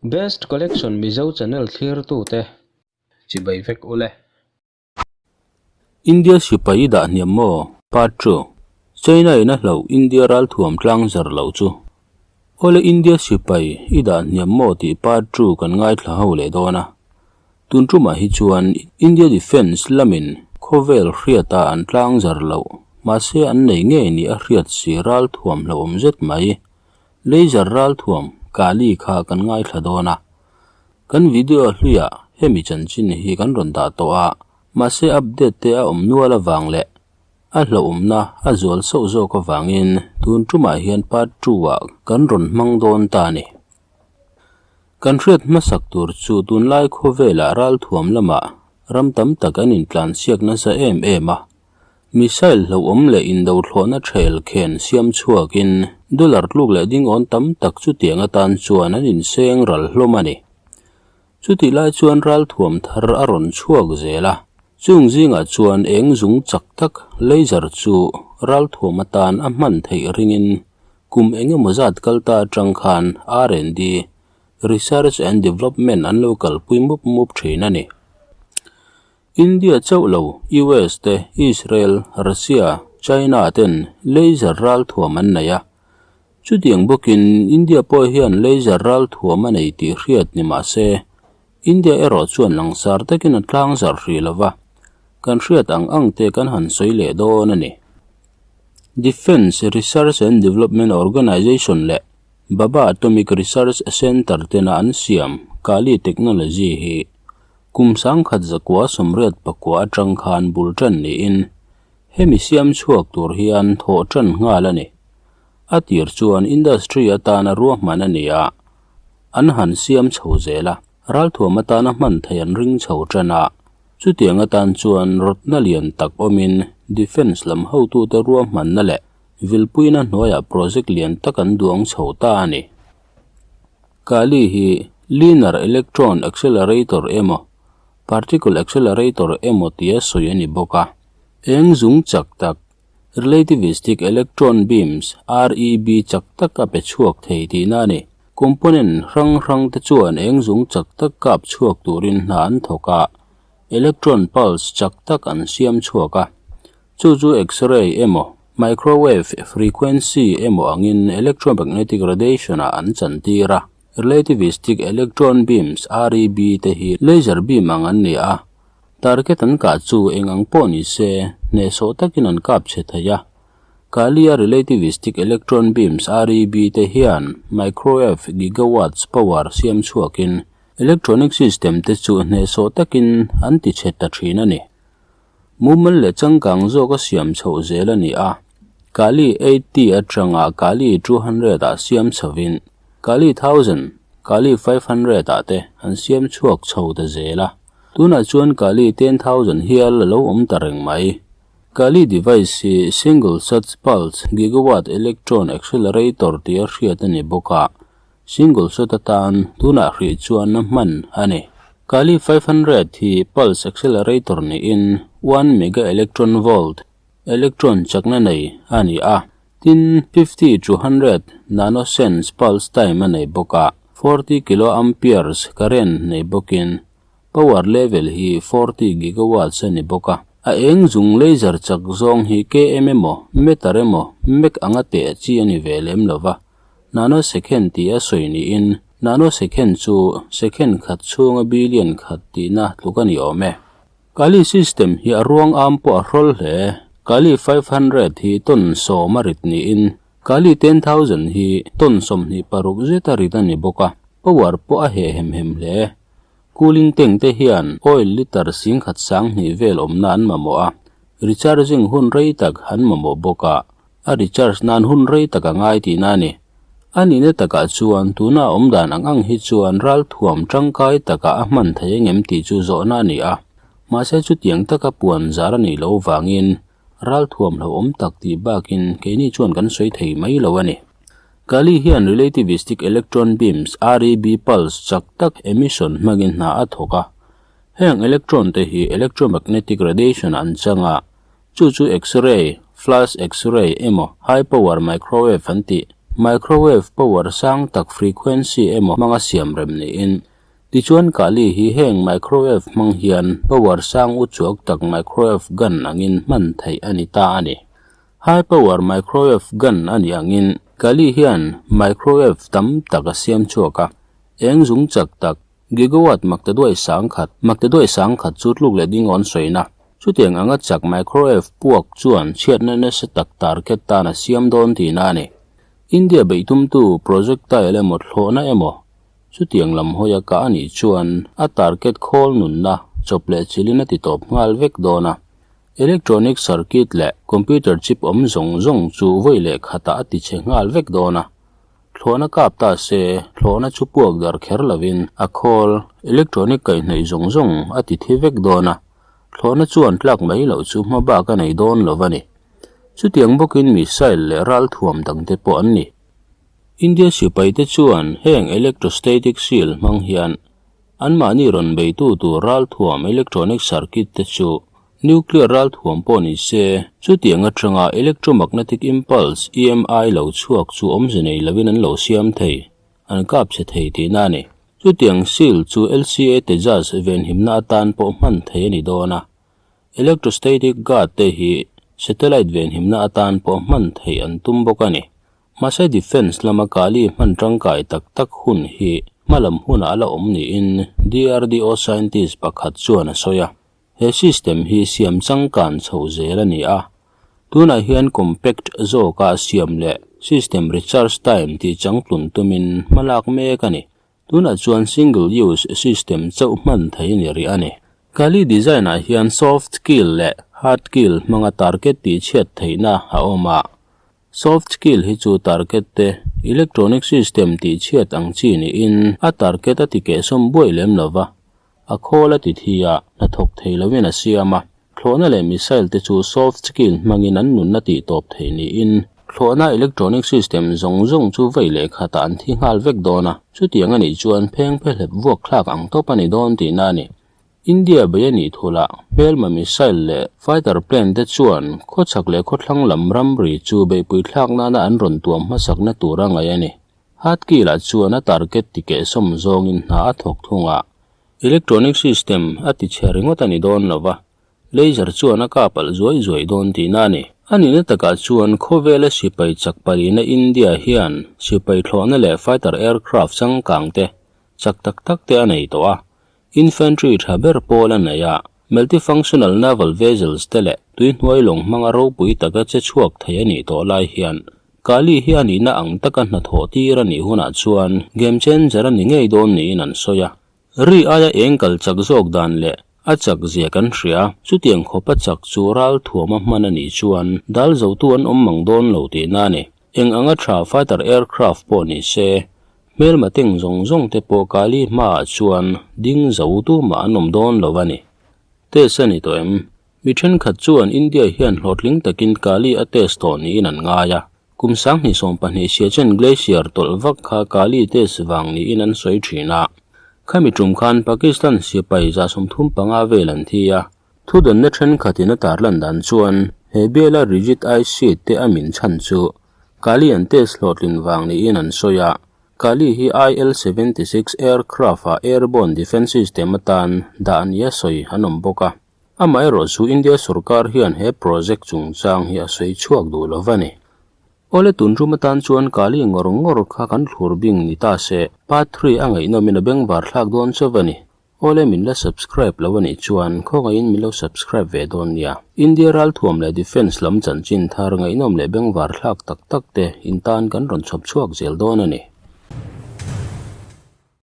Best Collection Mizo channel thlirtute chibai vek ule. India sipai i dah hniam maw? Part ii. China in a hlauh India ralthuam tlang zar loh chu. Awle India sipai i dah hniam maw tih part ii kan ngaithla ho leh dawn a. Tun tumah hi chuan India Defence lamin khawvel hriata an tlang zar loh mahse an nei ngei ni a hriat si ralthuam hlauhawm zet mai. Laser ralthuam Kali kha kan ngaithla dawn a. Kan video hluiah hemi chanchin hi kan rawn dah tawh a, mahse update te a awm nual avang leh a hlauhawmna a zual sauh zawk avangin tun tumah hian part two ah kan rawn hmang dawn ta a ni. Kan hriat hmasak tur chu tunlai khawvelah ralthuam lamah ram tam tak an intlansiak nasa em em a. Missile hlauhawm leh indothlawhna thel khen siam chhuakin dollar tluk leh dingawn tam tak chutiang atan chuan an inseng ral hlawm a ni. Chutih lai chuan ralthuam thar a rawn chhuak zel a, chung zingah chuan eng zung chak tak laser chu ralthuam atan a hman theih ringin kum eng emaw zat kal ta atang khan R&D, Research and Development, an lo kalpui mup mup thin a ni. India chauh lo, US te, Israel, Russia, China ten laser ralthuam an nei a. Chutiang bawkin India pawh hian laser ralthuam a nei tih hriat ni mah se, India erawh chuan langsar takin a tlang zarh hrih lo va, kan hriat ang ang te kan han sawi leh dawn a ni. Defence Research and Development Organisation leh Bhabha Atomic Research Centre tena an siam Kali technology hi Kum sangkhat zakua 84 atang khan bul tan niin hemi siam chhuak tur hian thawh tan nghal a ni. A tir chuan industry atana ruahman a ni a, an han siam chho zel a, ralthuam atana hman thei an ring chho tan a, chutiang atan chuan rawtna lian tak awmin defence lam hotute ruahmanna leh vilpuina hnuaiah project lian tak an duang chho ta a ni. Kali hi Linear Electron Accelerator emaw, Particle Accelerator emaw tia sawi a ni bawk a. Eng zung chak tak, Relativistic Electron Beams, REB, chak tak a pe chhuak thei tihna a ni. Component hrang hrang te chuan eng zung chak tak kap chhuak turin hna an thawk a, electron pulse chak tak an siam chhuak a. Chu chu X-ray emaw, microwave frequency emaw angin electromagnetic radiation ah an chantir a. Relativistic electron beams, REB, te hi laser beam ang an ni a. Target an kah chu eng ang pawh ni se, hnehsawh takin an kap chhe thei a. Kalia relativistic electron beams, REB, te hian microwave gigawatts power siam chhuakin electronic system te chu hnehsawh takin an ti chhe ta thin a ni. Mumal leh changkang zawk a siam chhoh zel a ni a, Kali 80 atanga Kali 200 ah siam chhovin Kali 1000, Kali 500 ah te an siam chhuak chho ta zel a. Tunah chuan Kali 10,000 hial a lo awm ta reng mai. Kali device hi Single Shot Pulse Gigawatt Electron Accelerator tia hriat a ni bawk a, Single shot atan tunah hrih chuan a hman a ni. Kali 500 hi pulse accelerator niin one mega electron volt electron chakna nei a ni a, tin 50 to 100 nanoseconds pulse time a nei bawk a, 40 kilo amperes current nei bawkin power level hi 40 gigawatts a ni bawk a. A eng zung laser chak zawng hi km emaw meter emaw meg anga teh chi a ni ve lem lo va. Nanosecond tih a sawi niin nanosecond chu second khat chhunga billion khat tihna tluk a ni awm e. Kali system hi a ruang am pawh a hrawl hle. Kali 500 hi ton sawm a rit niin Kali 10,000 hi ton 26 zet a rit a ni bawk a, power pawh a heh hem hem hle. Cooling tank te hian oil litre singkhat 2000 vel awmna an mamawh a, recharging hun rei tak an mamawh bawk a. A recharge nan hun rei tak a ngai tihna a ni. A nihna takah chuan tuna a awm dan ang ang hi chuan ralthuam tangkai takah a hman thei engem tih chu zawhna a ni a. Mahse chutiang taka puan zar a nih loh vangin ralthuam hlauhawm tak tih bakin keini chuan kan sawi thei mai lo a ni. Kali hian relativistic electron beams, REB, pulse chak tak emission hmangin hna a thawk a. Heng electron te hi electromagnetic radiation an chang a. Chu chu X-ray, flash X-ray emaw high power microwave an tih microwave power sang tak frequency emaw hmanga siam rem niin, tichuan Kali hi heng microwave hmang hian power sang uchuak tak microwave gun angin hman theih a ni ta a ni. High power microwave gun a nih angin Kali hian microwave tam tak a siam chhuak a, eng zung chak tak, gigawatt maktaduai sangkhat, maktaduai sangkhat chu tluk leh ding awn sawina. Chutiang anga chak microwave puak chuan chhiatna nasa tak target tan a siam dawn tihna a ni. India beihtumtu projectile emaw thlawhna emaw chutiang lam hawia kah a nih chuan a target khawl nunna chawp leh chilhin a ti tawp nghal vek dawn a. Electronic circuit leh computer chip awm zawng zawng chu vawi leh khatah a ti chhe nghal vek dawn a. Thlawhna kap ta se, thlawhna chu puak dar kher lovin a khawl, electronic kaihhnawih zawng zawng a ti thi vek dawn a, thlawhna chuan tlak mai loh chu hma bak a nei dawn lo a ni. Chutiang bawkin missile leh ralthuam dangte pawh an ni. India sipaite chuan heng electrostatic shield hmang hian Anmahni rawn beitu tur ralthuam electronic circuit te chu nuclear ralthuam pawh ni se, chutiang atanga electromagnetic impulse, EMI, lo chhuak chu awmze nei lovin an lo siam thei, an kap chhe thei tihna a ni. Chutiang seal chu LCA Tejas venhimna atan pawh hman thei a ni dawn a. Electrostatic guard te hi satellite venhimna atan pawh hman theih an tum bawk a ni. Mahse defence lama Kali hman tangkai tak tak hun hi hmalam hunah a la awm niin DRDO scientist pakhat chuan a sawi a. He system hi siam changkan chhoh zel a ni a. Tunah hian compact zawka siam leh system recharge time tih changtlun tumin hmalak mek a ni. Tunah chuan single use system chauh hman thei a ni rih a ni. Kali design ah hian soft kill leh hard kill hmanga target tihchhiat theihna a awm a. Soft skill hi chu target te electronic system tih chhiat ang chi niin a target a ti kehsawm buai lem lo va, a khawl a ti thi a, hnathawk thei lovin a siam a. Thlawhna leh missile te chu soft skill hmangin an nunna tih tawp thei niin thlawhna electronic system zawng zawng chu vei leh khatah an thi nghal vek dawn a, chutiang a nih chuan pheng phehlep vuak thlak ang tawp a ni dawn tihna a ni. India bei a nih thulh hmelma missile leh fighter plane te chuan khawchhak leh khawthlang lam ramri chu beihpui thlak nana an rawn tuam hmasakna tur a ngaih a ni. Hatkil-ah chuan a target ti kehsawm zawngin hna a thawk thung a, electronic system a ti chhe ringawt a ni dawn lo va, laser chuan a kap alh zuai zuai dawn tihna a ni. A nihna takah chuan khawvela sipai chak palina India hian sipai thlawhna leh fighter aircraft changkang te chak tak tak te a nei tawh a, Infantry tha ber pawl a nei a, multifunctional naval vessels te leh tuihnuai lawng hmanga ropui taka che chhuak thei a nih tawh lai hian Kali hi a nihna ang taka hnathawh tir a nih hunah chuan game changer a ni ngei dawn niin an sawi a. Ri aia eng kal chak zawk dan leh a chak zia kan hria, chutiang khawpa chak chu ralthuama hman a nih chuan dal zotu an awm mang dawn lo tihna a ni. Eng anga tha fighter aircraft pawh ni se, Hmelma teng zawng zawng te pawh Kali hmaah chuan ding zo tumah an awm dawn lo a ni. Test a ni tawh em? Mi thenkhat chuan India hian hlawhtling takin Kali a test tawh niin an ngai a. Kum 2022 Siachen Glacier tawlh vak kha Kali test vang niin an sawi thin a. Khami tum khan Pakistan sipai 35 vel an thi a. Thudawnna thenkhatin a tarlan dan chuan he biala rigid ice sheet te a min chhan chu Kali an test hlawhtlin vang niin an sawi a, Kali hi IL-76 aircraft-a airborne defence system atan dah nia sawi an awm bawk a. Amaherawh chu India sorkar hian he project chungchang hi a sawi chhuak duh lo va ni. Awle tun tum atan chuan Kali ngawr ngawr kha kan thlur bing ni ta se, part 3 a ngaihnawmin a bengvar thlak dawn chauh a ni. Awle min la subscribe lo anih chuan khawngaihin min lo subscribe ve dawn nia. India ralthuam leh defence lam chanchin thar ngaihnawm leh bengvar thlak tak tak te in tan kan rawn chhawp chhuak zel dawn a ni.